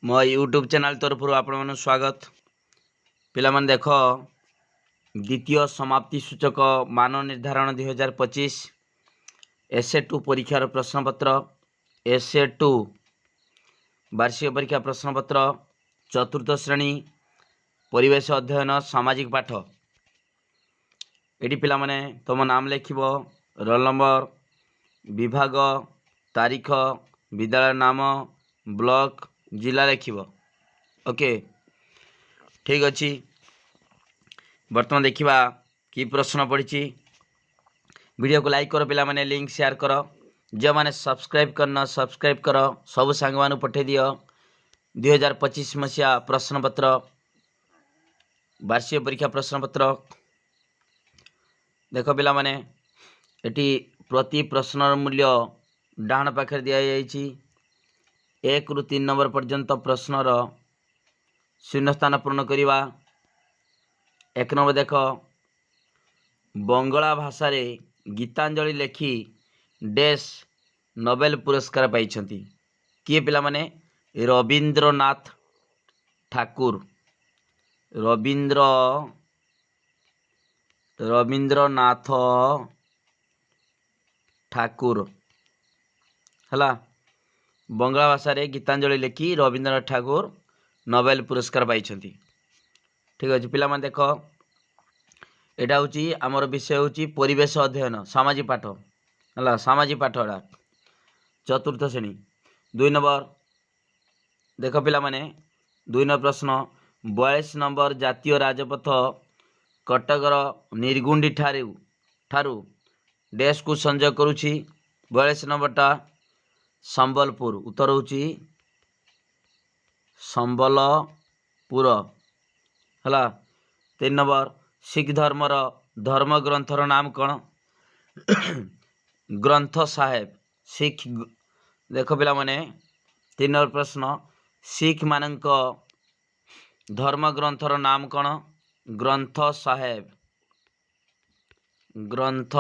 ମୋ YouTube channel ତରଫରୁ ଆପଣମାନଙ୍କୁ ସ୍ୱାଗତ। ପିଲାମାନେ ଦେଖ, ଦ୍ୱିତୀୟ ସମାପ୍ତି ସୂଚକ ମାନ ନିର୍ଦ୍ଧାରଣ 2025 ଏସ୍ ଏ ଟୁ ପରୀକ୍ଷାର ପ୍ରଶ୍ନପତ୍ର, ଏସ୍ ଏ ଟୁ ବାର୍ଷିକ ପରୀକ୍ଷା ପ୍ରଶ୍ନପତ୍ର, ଚତୁର୍ଥ ଶ୍ରେଣୀ, ପରିବେଶ ଅଧ୍ୟୟନ, ସାମାଜିକ ପାଠ। ଏଠି ପିଲାମାନେ ତୁମ ନାମ ଲେଖିବ, ରୋଲ୍ ନମ୍ବର, ବିଭାଗ, ତାରିଖ, ବିଦ୍ୟାଳୟ ନାମ, ବ୍ଲକ, ଜିଲ୍ଲା ଲେଖିବ। ଓକେ, ଠିକ୍ ଅଛି। ବର୍ତ୍ତମାନ ଦେଖିବା କି ପ୍ରଶ୍ନ ପଡ଼ିଛି। ଭିଡ଼ିଓକୁ ଲାଇକ୍ କର ପିଲାମାନେ, ଲିଙ୍କ୍ ସେୟାର କର। ଯେଉଁମାନେ ସବସ୍କ୍ରାଇବ୍ କରିନ, ସବସ୍କ୍ରାଇବ୍ କର, ସବୁ ସାଙ୍ଗମାନଙ୍କୁ ପଠାଇ ଦିଅ। 2025 ମସିହା ପ୍ରଶ୍ନପତ୍ର, ବାର୍ଷିକ ପରୀକ୍ଷା ପ୍ରଶ୍ନପତ୍ର ଦେଖ ପିଲାମାନେ। ଏଠି ପ୍ରତି ପ୍ରଶ୍ନର ମୂଲ୍ୟ ଡାହାଣ ପାଖରେ ଦିଆଯାଇଛି। 1ରୁ 3 ନମ୍ବର ପର୍ଯ୍ୟନ୍ତ ପ୍ରଶ୍ନର ଶୂନ୍ୟସ୍ଥାନ ପୂରଣ କରିବା। 1 ନମ୍ବର ଦେଖ, ବଙ୍ଗଳା ଭାଷାରେ ଗୀତାଞ୍ଜଳି ଲେଖି ଡେସ୍ ନୋବେଲ ପୁରସ୍କାର ପାଇଛନ୍ତି। କିଏ ପିଲାମାନେ? ରବୀନ୍ଦ୍ରନାଥ ଠାକୁର। ରବୀନ୍ଦ୍ରନାଥ ଠାକୁର ହେଲା। ବଙ୍ଗଳା ଭାଷାରେ ଗୀତାଞ୍ଜଳି ଲେଖି ରବୀନ୍ଦ୍ରନାଥ ଠାକୁର ନୋବେଲ ପୁରସ୍କାର ପାଇଛନ୍ତି। ଠିକ୍ ଅଛି ପିଲାମାନେ, ଦେଖ, ଏଇଟା ହେଉଛି ଆମର ବିଷୟ ହେଉଛି ପରିବେଶ ଅଧ୍ୟୟନ, ସାମାଜିକ ପାଠ ହେଲା। ସାମାଜିକ ପାଠ ଏଟା, ଚତୁର୍ଥ ଶ୍ରେଣୀ। 2 ନମ୍ବର ଦେଖ ପିଲାମାନେ, 2 ନମ୍ବର ପ୍ରଶ୍ନ, 42 ନମ୍ବର ଜାତୀୟ ରାଜପଥ କଟକର ନିର୍ଗୁଣ୍ଡି ଠାରୁ ଡେସ୍କୁ ସଂଯୋଗ କରୁଛି। 42 ନମ୍ବରଟା ସମ୍ବଲପୁର। ଉତ୍ତର ହେଉଛି ସମ୍ବଲପୁର ହେଲା। 3 ନମ୍ବର, ଶିଖ ଧର୍ମର ଧର୍ମଗ୍ରନ୍ଥର ନାମ କ'ଣ? ଗ୍ରନ୍ଥ ସାହେବ। ଶିଖ, ଦେଖ ପିଲାମାନେ, 3 ନମ୍ବର ପ୍ରଶ୍ନ, ଶିଖ ମାନଙ୍କ ଧର୍ମଗ୍ରନ୍ଥର ନାମ କ'ଣ? ଗ୍ରନ୍ଥ ସାହେବ। ଗ୍ରନ୍ଥ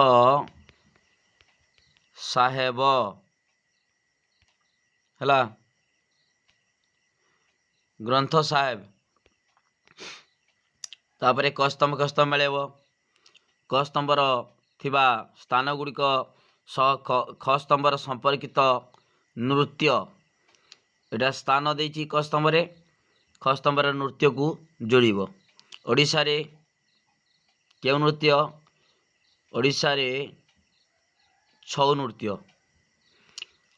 ସାହେବ ହେଲା, ଗ୍ରନ୍ଥ ସାହେବ। ତାପରେ କ ସ୍ତମ୍ଭ, ଖ ସ୍ତମ୍ଭ ମିଳିବ। କ ସ୍ତମ୍ଭର ଥିବା ସ୍ଥାନ ଗୁଡ଼ିକ ସହ ଖ ସ୍ତମ୍ଭର ସମ୍ପର୍କିତ ନୃତ୍ୟ। ଏଇଟା ସ୍ଥାନ ଦେଇଛି କ ସ୍ତମ୍ଭରେ, ଖ ସ୍ତମ୍ଭର ନୃତ୍ୟକୁ ଯୋଡ଼ିବ। ଓଡ଼ିଶାରେ କେଉଁ ନୃତ୍ୟ? ଓଡ଼ିଶାରେ ଛଉ ନୃତ୍ୟ।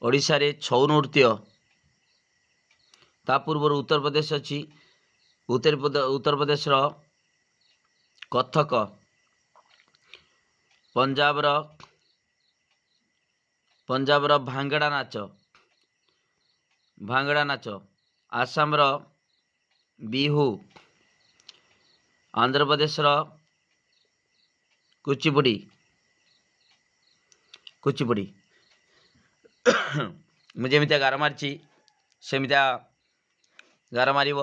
ଓଡ଼ିଶାରେ ଛଉ ନୃତ୍ୟ। ତା ପୂର୍ବରୁ ଉତ୍ତରପ୍ରଦେଶ ଅଛି। ଉତ୍ତରପ୍ରଦେଶର କଥକ, ପଞ୍ଜାବର ଭାଙ୍ଗଡ଼ା ନାଚ, ଭାଙ୍ଗଡ଼ା ନାଚ, ଆସାମର ବିହୁ, ଆନ୍ଧ୍ରପ୍ରଦେଶର କୁଚିପୁଡ଼ି। କୁଚିପୁଡ଼ି। ମୁଁ ଯେମିତିଆ ଗାର ମାରିଛି, ସେମିତିଆ ଗାର ମାରିବ।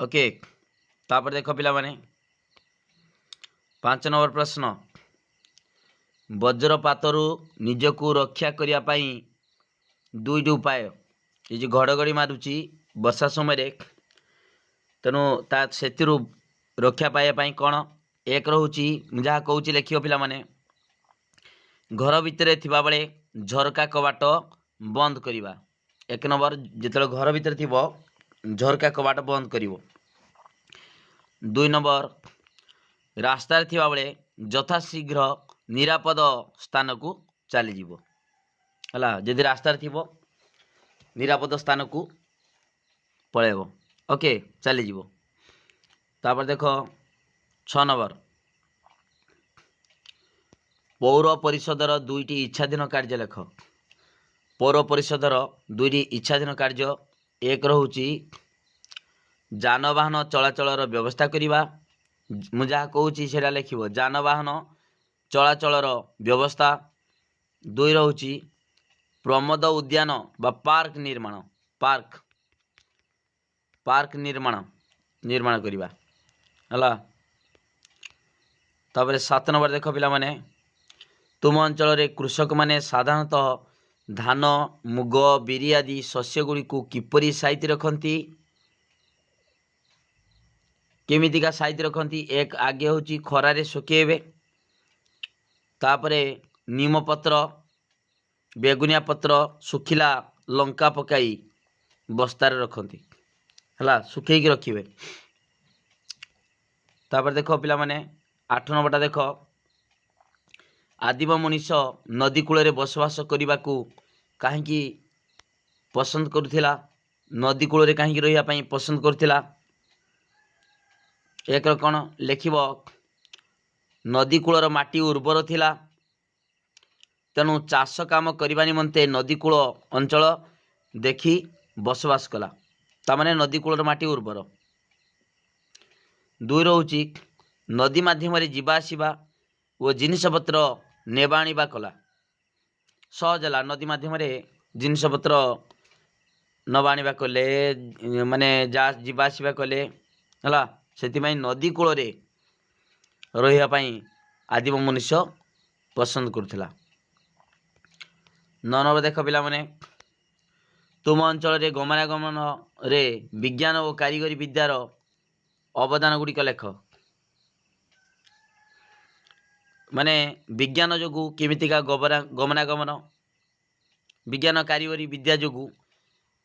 ଓକେ, ତାପରେ ଦେଖ ପିଲାମାନେ, 5 ନମ୍ବର ପ୍ରଶ୍ନ, ବଜ୍ରପାତରୁ ନିଜକୁ ରକ୍ଷା କରିବା ପାଇଁ ଦୁଇଟି ଉପାୟ। ଏ ଯେଉଁ ଘଡ଼ଘଡ଼ି ମାରୁଛି ବର୍ଷା ସମୟରେ, ତେଣୁ ତା ସେଥିରୁ ରକ୍ଷା ପାଇବା ପାଇଁ କ'ଣ? 1 ରହୁଛି, ମୁଁ ଯାହା କହୁଛି ଲେଖିବ ପିଲାମାନେ, ଘର ଭିତରେ ଥିବାବେଳେ ଝରକା କବାଟ ବନ୍ଦ କରିବା। 1 ନମ୍ବର, ଯେତେବେଳେ ଘର ଭିତରେ ଥିବ, ଝରକା କବାଟ ବନ୍ଦ କରିବ। 2 ନମ୍ବର, ରାସ୍ତାରେ ଥିବାବେଳେ ଯଥାଶୀଘ୍ର ନିରାପଦ ସ୍ଥାନକୁ ଚାଲିଯିବ। ହେଲା, ଯଦି ରାସ୍ତାରେ ଥିବ, ନିରାପଦ ସ୍ଥାନକୁ ପଳାଇବ। ଓକେ, ଚାଲିଯିବ। ତାପରେ ଦେଖ, 6 ନମ୍ବର, ପୌର ପରିଷଦର ଦୁଇଟି ଇଚ୍ଛାଧୀନ କାର୍ଯ୍ୟ ଲେଖ। ପୌର ପରିଷଦର ଦୁଇଟି ଇଚ୍ଛାଧୀନ କାର୍ଯ୍ୟ। 1 ରହୁଛି ଯାନବାହନ ଚଳାଚଳର ବ୍ୟବସ୍ଥା କରିବା। ମୁଁ ଯାହା କହୁଛି ସେଇଟା ଲେଖିବ। ଯାନବାହନ ଚଳାଚଳର ବ୍ୟବସ୍ଥା। 2 ରହୁଛି ପ୍ରମୋଦ ଉଦ୍ୟାନ ବା ପାର୍କ ନିର୍ମାଣ। ପାର୍କ ନିର୍ମାଣ କରିବା ହେଲା। ତାପରେ 7 ନମ୍ବର ଦେଖ ପିଲାମାନେ, ତୁମ ଅଞ୍ଚଳରେ କୃଷକମାନେ ସାଧାରଣତଃ ଧାନ, ମୁଗ, ବିରି ଆଦି ଶସ୍ୟଗୁଡ଼ିକୁ କିପରି ସାଇତି ରଖନ୍ତି? କେମିତିକା ସାଇତି ରଖନ୍ତି? ଏକ, ଆଗେ ହେଉଛି ଖରାରେ ଶୁଖେଇବେ, ତାପରେ ନିମପତ୍ର, ବେଗୁନିଆ ପତ୍ର, ଶୁଖିଲା ଲଙ୍କା ପକାଇ ବସ୍ତାରେ ରଖନ୍ତି। ହେଲା, ଶୁଖେଇକି ରଖିବେ। ତାପରେ ଦେଖ ପିଲାମାନେ, 8 ନମ୍ବରଟା ଦେଖ। ଆଦିମ ମଣିଷ ନଦୀ କୂଳରେ ବସବାସ କରିବାକୁ କାହିଁକି ପସନ୍ଦ କରୁଥିଲା? ନଦୀ କୂଳରେ କାହିଁକି ରହିବା ପାଇଁ ପସନ୍ଦ କରୁଥିଲା? ଏକର କ'ଣ ଲେଖିବ? ନଦୀ କୂଳର ମାଟି ଉର୍ବର ଥିଲା, ତେଣୁ ଚାଷ କାମ କରିବା ନିମନ୍ତେ ନଦୀ କୂଳ ଅଞ୍ଚଳ ଦେଖି ବସବାସ କଲା। ତାମାନେ ନଦୀ କୂଳର ମାଟି ଉର୍ବର। 2 ରହୁଛି ନଦୀ ମାଧ୍ୟମରେ ଯିବା ଆସିବା ଓ ଜିନିଷପତ୍ର ନେବା ଆଣିବା କଲା। ସହଜ ହେଲା, ନଦୀ ମାଧ୍ୟମରେ ଜିନିଷପତ୍ର ନେବା ଆଣିବା କଲେ, ମାନେ ଯା ଯିବା ଆସିବା କଲେ ହେଲା। ସେଥିପାଇଁ ନଦୀ କୂଳରେ ରହିବା ପାଇଁ ଆଦିମ ମନୁଷ୍ୟ ପସନ୍ଦ କରୁଥିଲା। 9 ନମ୍ବର ଦେଖ ପିଲାମାନେ, ତୁମ ଅଞ୍ଚଳରେ ଗମନାଗମନରେ ବିଜ୍ଞାନ ଓ କାରିଗରୀ ବିଦ୍ୟାର ଅବଦାନ ଗୁଡ଼ିକ ଲେଖ। ମାନେ ବିଜ୍ଞାନ ଯୋଗୁଁ କେମିତିକା ଗମନାଗମନ, ବିଜ୍ଞାନ କାରିଗରୀ ବିଦ୍ୟା ଯୋଗୁଁ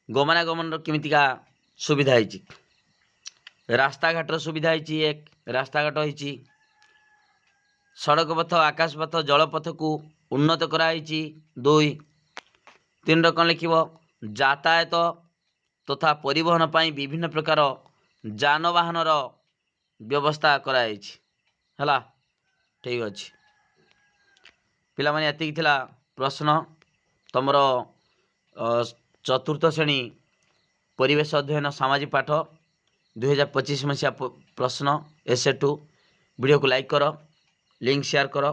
ଗମନାଗମନର କେମିତିକା ସୁବିଧା ହେଇଛି? ରାସ୍ତାଘାଟର ସୁବିଧା ହେଇଛି, ଏକ ରାସ୍ତାଘାଟ ହେଇଛି, ସଡ଼କ ପଥ, ଆକାଶ ପଥ, ଜଳପଥକୁ ଉନ୍ନତ କରାହେଇଛି। 2 3ର କ'ଣ ଲେଖିବ? ଯାତାୟାତ ତଥା ପରିବହନ ପାଇଁ ବିଭିନ୍ନ ପ୍ରକାର ଯାନବାହନର ବ୍ୟବସ୍ଥା କରାଯାଇଛି। ହେଲା, ଠିକ୍ ଅଛି ପିଲାମାନେ, ଏତିକି ଥିଲା ପ୍ରଶ୍ନ ତୁମର ଚତୁର୍ଥ ଶ୍ରେଣୀ ପରିବେଶ ଅଧ୍ୟୟନ ସାମାଜିକ ପାଠ 2025 ମସିହା ପ୍ରଶ୍ନ ଏସ୍ 2। ଭିଡ଼ିଓକୁ ଲାଇକ୍ କର, ଲିଙ୍କ୍ ସେୟାର କର,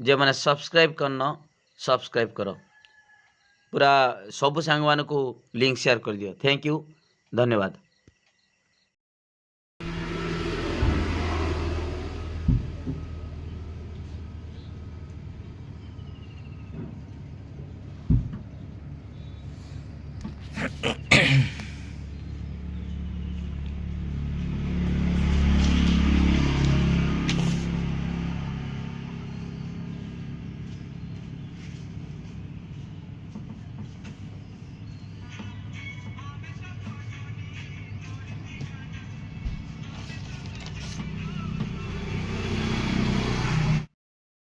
ଯେଉଁମାନେ ସବସ୍କ୍ରାଇବ୍ କରିନ ସବସ୍କ୍ରାଇବ୍ କର, ପୁରା ସବୁ ସାଙ୍ଗମାନଙ୍କୁ ଲିଙ୍କ୍ ସେୟାର କରିଦିଅ। Thank you, ଧନ୍ୟବାଦ।